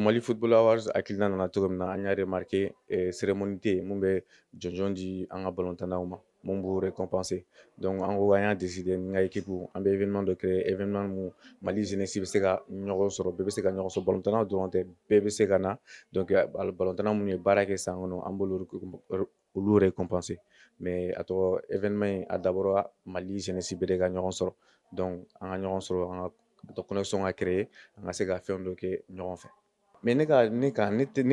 Mali Football Awards hakilina nana cogo min na, an y'a remarqué cérémonie tɛ yen mun bɛ jɔnjɔn di an ka balontannaw ma, mun b'u récompenser. Donc an ko an y'a décider ni n ka équipe, an bɛ événement dɔ créer, événement mun Mali jeunesse bɛ se ka ɲɔgɔn sɔrɔ, bɛɛ bɛ se ka ɲɔgɔn sɔrɔ, balontannaw dɔrɔn tɛ, bɛɛ bɛ se ka na. Donc balontanna minnu ye baara kɛ san kɔnɔ, an b'olu olu récompenser. Mais a tɔgɔ, événement in a dabɔra Mali jeunesse bɛɛ de ka ɲɔgɔn sɔrɔ. Donc an ka ɲɔgɔn sɔrɔ, an ka connexion ka créer, an ka se ka fɛn dɔ kɛ ɲɔgɔn fɛ. Mais ne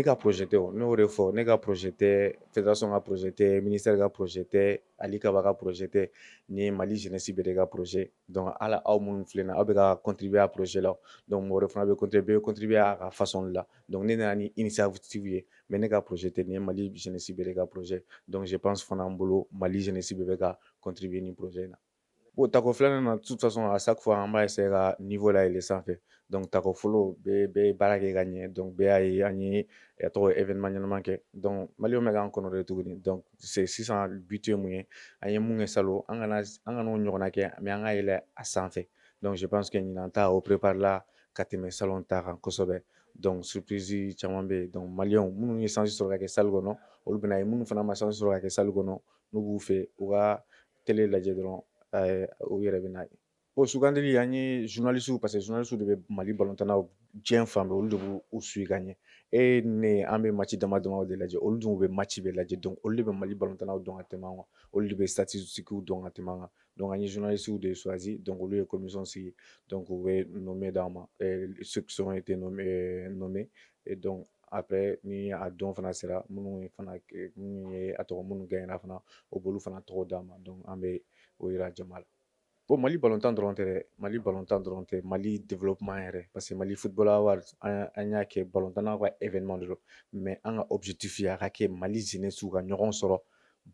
ka projet tɛ o, ne y'o de fɔ, ne ka projet tɛ, fédération ka projet tɛ, ministère ka projet tɛ, Ali Kaba ka projet tɛ, nin ye Mali jeunesse bɛɛ de ka projet. Donc hali aw minnu filɛ nin ye, aw bɛ ka contribuer a projet la. Donc mɔgɔ wɛrɛ fana bɛ contribuer, bɛɛ bɛ contribuer a ka façon de la. Donc ne nana ni initiative ye, mais ne ka projet tɛ, nin ye Mali jeunesse bɛɛ de ka projet. Donc je pense fana, n bolo, Mali jeunesse bɛɛ bɛ ka contribuer nin projet in na. Bon, tako filanan na, de toute façon, à chaque fois an b'a essayer ka niveau layɛlɛ sanfɛ. Donc tako fɔlɔ, bɛɛ bɛɛ ye baara kɛ ka ɲɛ, donc bɛɛ y'a ye an ye a tɔgɔ, événement ɲɛnama kɛ. Donc maliyɛnw bɛ k'an kɔnɔ de tuguni. Donc c'est sisan but ye mun ye? An ye mun kɛ salon, an kana o ɲɔgɔnna kɛ, mais an ka yɛlɛ a sanfɛ. Donc je pense que ɲinan ta, o prépare la ka tɛmɛ salon ta kan kosɛbɛ. Donc surprise caman bɛ yen. Donc maliyɛnw minnu ye chance sɔrɔ ka kɛ salle kɔnɔ, olu bɛna ye. Minnu fana ma chance sɔrɔ ka kɛ salle kɔnɔ, n'u b'u fɛ, u ka télé lajɛ dɔrɔn, u yɛrɛ bɛ n'a ye. Bon, sugandili, an ye journaliste, parce que journaliste de bɛ Mali balontannaw diɲɛ fan bɛɛ, olu de b'u suit ka ɲɛ. E ni ne, an bɛ match dama damaw de lajɛ, olu dun bɛ match bɛɛ lajɛ. Donc olu de bɛ Mali balontannaw dɔn ka tɛmɛ an kan, olu de bɛ statistiques dɔn ka tɛmɛ an kan. Donc an ye journaliste de choisi. Donc olu ye commission sigi, donc u bɛ nommé d'an ma, ceux qui ont été nommés. Et donc après, ni a don fana sera, minnu fana, minnu ye a tɔgɔ, minnu gagnera fana, o b'olu fana tɔgɔ d'an ma. Donc an bɛ o yira jama la. Bon, Mali balontan dɔrɔn tɛ dɛ, Mali balontan dɔrɔn tɛ, Mali développement yɛrɛ, parce que Mali Football Awards, an y'a kɛ balontannaw ka événement de don, mais an ka objectif ye a ka kɛ Mali jeunesse ka ɲɔgɔn sɔrɔ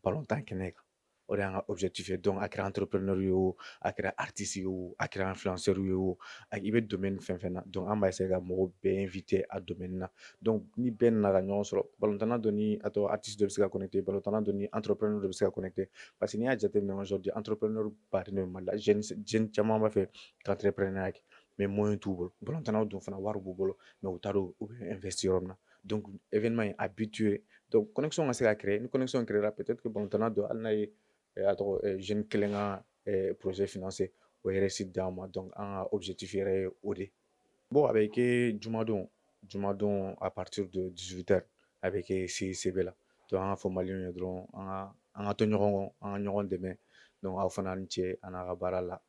balontan kɛnɛ kan. O de y'an ka objectif ye. Donc a kɛra entrepreneur ye o, a kɛra artiste ye o, a kɛra influenceur ye o, i bɛ domaine fɛn fɛn na, donc an b'a essayer ka mɔgɔw bɛɛ inviter a domaine na. Donc ni bɛɛ nana ka ɲɔgɔn sɔrɔ, balontanna dɔ ni a tɔgɔ, artiste dɔ bɛ se ka connecter, balontanna dɔ ni entrepreneur dɔ bɛ se ka connecter, parce que n'i y'a jateminɛ, aujourd'hui entrepreneur baden de bɛ Mali la. Jeune caman b'a fɛ ka entrepreneuriat kɛ, mais moyen t'u bolo. Balontannaw dun fana, wari b'u bolo, mais u t'a dɔn u bɛ investir yɔrɔ min na. Donc événement in, a but ye donc connexion ka se ka créer. Ni connexion créera, peut-être que balontanna dɔ, hali n'a ye a tɔgɔ, jeune kelen ka projet financé, o ye réussite d'an ma. Donc an ka objectif yɛrɛ ye o de ye. Bon, a bɛ kɛ jumadon, jumadon à partir de 18 heures, a bɛ kɛ CICB la. Donc an ka fɔ maliyɛnw ye dɔrɔn, an ka to ɲɔgɔn kɔ, an ka ɲɔgɔn dɛmɛ. Donc aw fana ni ce a n'a ka baara la.